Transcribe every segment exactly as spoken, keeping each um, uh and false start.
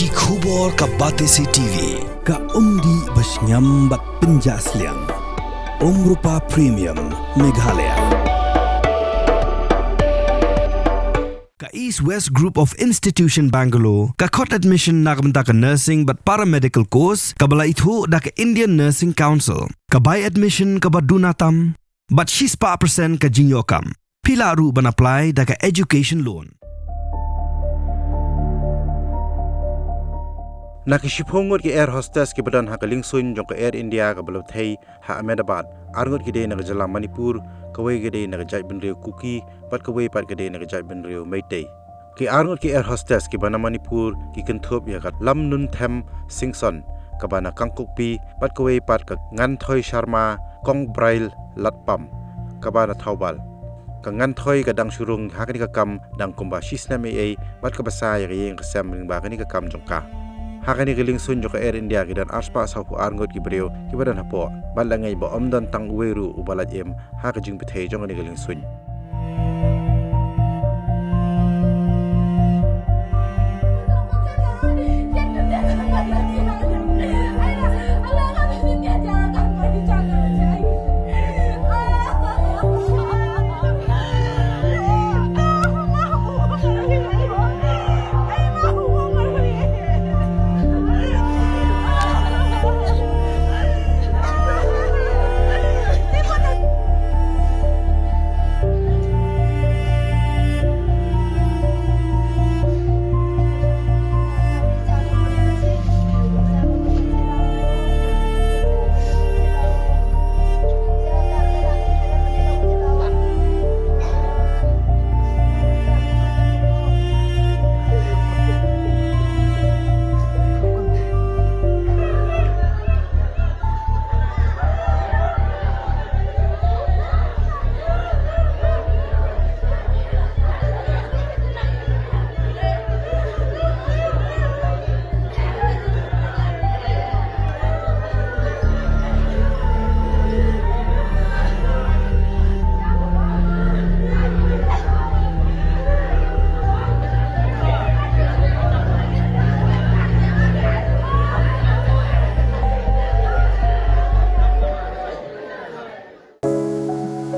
Ki khubor ka Batesi T V. Ka umdih ba shngiam bad pynjah sliang. Umrupa Premium, Meghalaya. Ka East West Group of Institution Bangalore ka khot admission na ka bynta ka nursing bad paramedical course kaba la ithuh da ka Indian Nursing Council. Ka bai admission kaba duna tam bad shispah percent ka jingïoh kam. Phi lah ruh ban apply da ka education loan. Na ki shiphew ngut ki air hostess kiba don ha ka liengsuiñ jong ka Air India kaba la thei ha Ahmedabad, arngut ki dei na ka jylla Manipur, kawei ka dei na ka jaitbynriew Kuki, bad kawei pat ka dei na ka jaitbynriew Meitei. Ki arngut ki air hostess kiba na Manipur ki kynthup ïa ka Lamnunthem Singson kaba na Kangkokpi, bad kawei pat ka Nganthoi Sharma Kongbrail Latpam kaba na Thoubal. Ka Nganthoi ka dang shu rung ha kane ka kam dang kumba shisnem eiei, bad kaba sa ïa ka ïing ka sem lyngba kane ka kam jong ka. Ha kane ka liengsuiñ jong ka Air India ki don arspah sawphew arngut ki briew kiba don hapoh, bad la ngeit ba ym don tang uwei ruh uba lait im ha ka jingbthei jong kane ka liengsuiñ.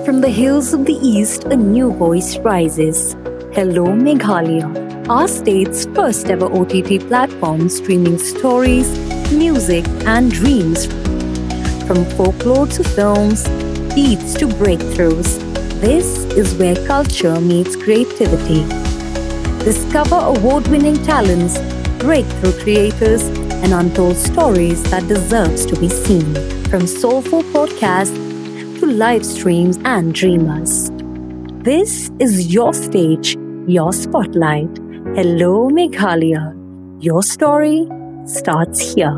From the hills of the East, a new voice rises. Hello, Meghalaya, our state's first ever O T T platform streaming stories, music, and dreams. From folklore to films, beats to breakthroughs, this is where culture meets creativity. Discover award winning talents, breakthrough creators, and untold stories that deserves to be seen. From soulful podcasts to live streams and dreamers. This is your stage, your spotlight. Hello, Meghalaya. Your story starts here.